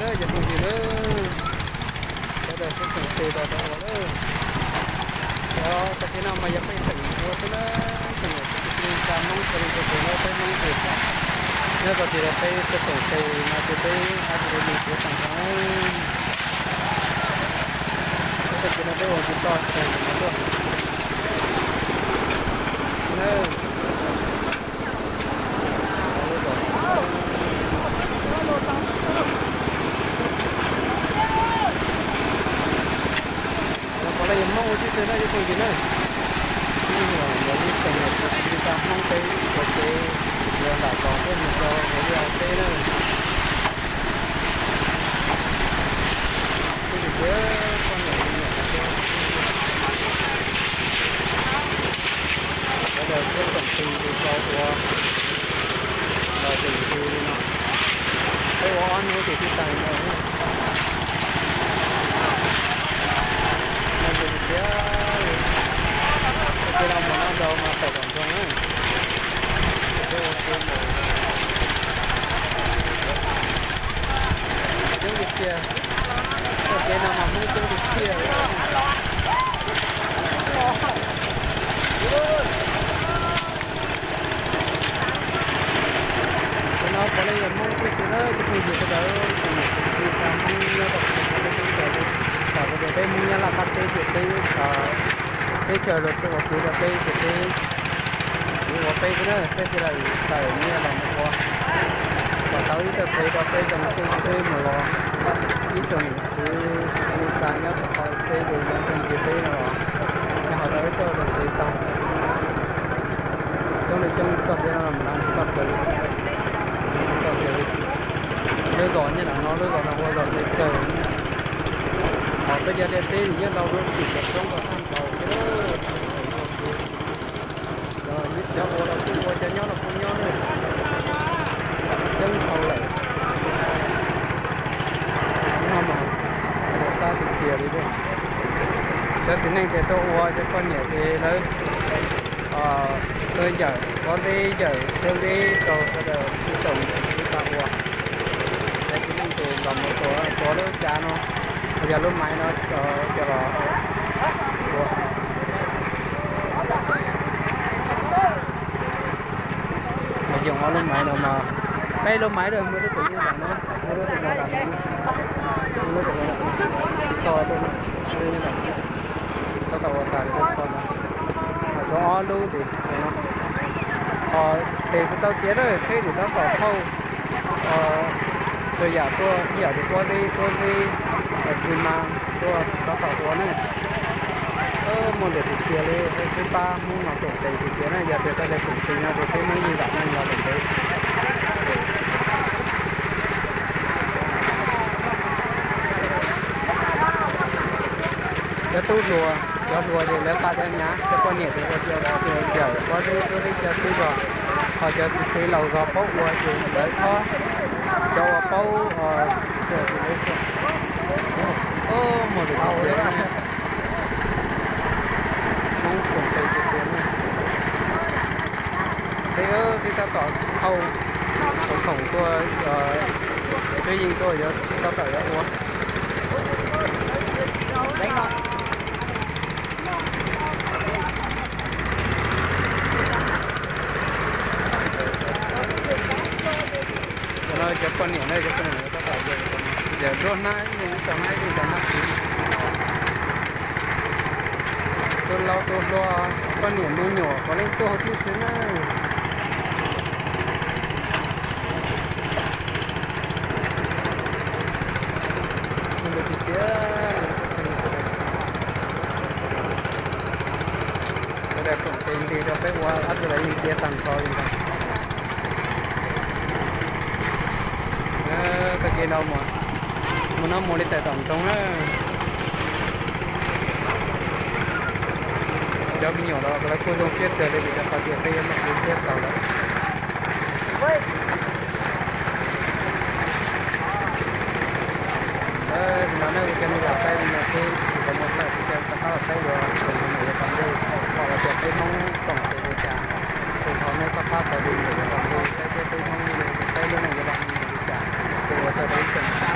Cov phooj ywg na, sawv daws sib koom tes rau ua lawm. Cov tag kis no mas yog peb teem ua xwb na, tseem yog tsis tau Hmoob txog li tag kis no peb Hmoob ces nyob txog tim no peb sib koom tes mas ces peb ab tsi li mus txiav tag nrho. Tag kis no peb ua tsis tau tes no tuaj. Los pom lawv yuav Hmoob ua tib si na cov phooj ywg na. Ib nyuag yog ib tsoom niam txiv kwv tij Hmoob peb ua kev yuav nram zos thiab mus rau hauv liaj hauv teb na. Kuj tias poj niam me nyuam no thiab. Sawv daws sib koom tes rau ua los tseem tus li no. Peb ua ob hnub ces twb tag li no. Mus ntxiv, cia no mus no rau mas tawm tom nroog na. Ces peb ua ke mus. Coob tiag tiag. Ua ke no mas Hmoob coob tiag tiag. Ces no puav leej yog Hmoob tib si na cov phooj ywg sawv daws, tsoom niam txiv kwv tij Hmoob nyob rau teb chaws, tam sim no peb Hmoob nyob Laj Pab teb ces peb, teb chaws los tsis ua kev rau peb ces peb, peb ua peb xwb na, peb tij laug tawm nyiaj los mus ua kom tau ib txoj kev rau peb zoo xwb peb mus los. Ib tsoom niam txiv kwv tij nyob rau qhov teb ces zoo kawg nkaus peb no los nyob ho tau ib txoj zoo kev tau. Coob li coob txoj kev no mas txoj kawg li, txoj kawg li. Lub zos nyob ntawm no, lub zos no ua zos kev kawg. Ho peb cov liaj teb nyob rau lub tim cov roob ko tag nrho thiab. Cov ua los kuj ua, cov nyob los kuj nyob na. Coob dhau lawm. No mas ua tab tiag tiag li. Cov txiv neej ces tuaj ua, cov poj niam ces lawv tuaj yawm pob zeb yawm txiab zeb rau sawv daws ib tsoom kwv tij ua. Cov txiv neej ces los mus tuav, tuav lub cav no, yog lub maiv no coj los ua. Mas yoom ob lub maiv no mas, peb lub maiv lawm, muaj lub tus nyob ntawm no, muaj lub tus nyob ntawm no, muaj lub tus nyob ntawm no, txog rau no, tab tom ua tas li lub txog no. Mas tshuav ob lub ces no, ho tes tsis tau txiav na, peb nim tab tom thauj txhua yam tuaj, ib yam li pob zeb, suab zeb, xi mas tuaj tab tom ua na. Muaj lwm tiag tiag li, peb pab Hmoob no koom tes tiag tiag na, yog tias peb tsis koom tes no ces peb Hmoob yeej vam meej los lawm ntev. Cov tub hluas, cov hluas ces lawv nqa cov nyav, cov poj niam ces ua cov yawm pob zeb, suab zeb cov xwb zog. Ho cov txiv laus zog paub ua ces lawv thob, cov uas paub, muaj lwm tiag tiag. Hmoob koom tes tiag tiag na. Peb, peb tab tom thauj, khoom tuaj, twb yeej tuaj yuav tab tom yuav ua. Cov no cov poj niam na, cov poj niam tab tom, yawm nruab hnab, ib leeg ib tog hnab, ib leeg tog hnab xwb. Tus laus tus hluas, poj niam me nyuam puav leej tuaj huv tib si na. Tiag tiag, sawv daws koom tes nti rau peb ua, ob tug los yeej cia tag nrho li ntag. Tag kis no mus, mus no mus li tawm tom nroog na. Cov me nyuam los lawv kuj zoo siab kawg li vim rau qhov tias peb yuav muaj kev thiab tau lawm. Nim no nej ua cov me nyuam saib no xwb, tsis tau muaj txawj tsis tau rov qab los saib dua tus me nyuam yav tom ntej, pom los tias peb Hmoob koom tes li cas, ces thov nej rov qab tau tus me nyuam yav tom ntej saib thiab peb Hmoob saib lub neej yuav los mus li cas, ces ua txog rau ib tsoom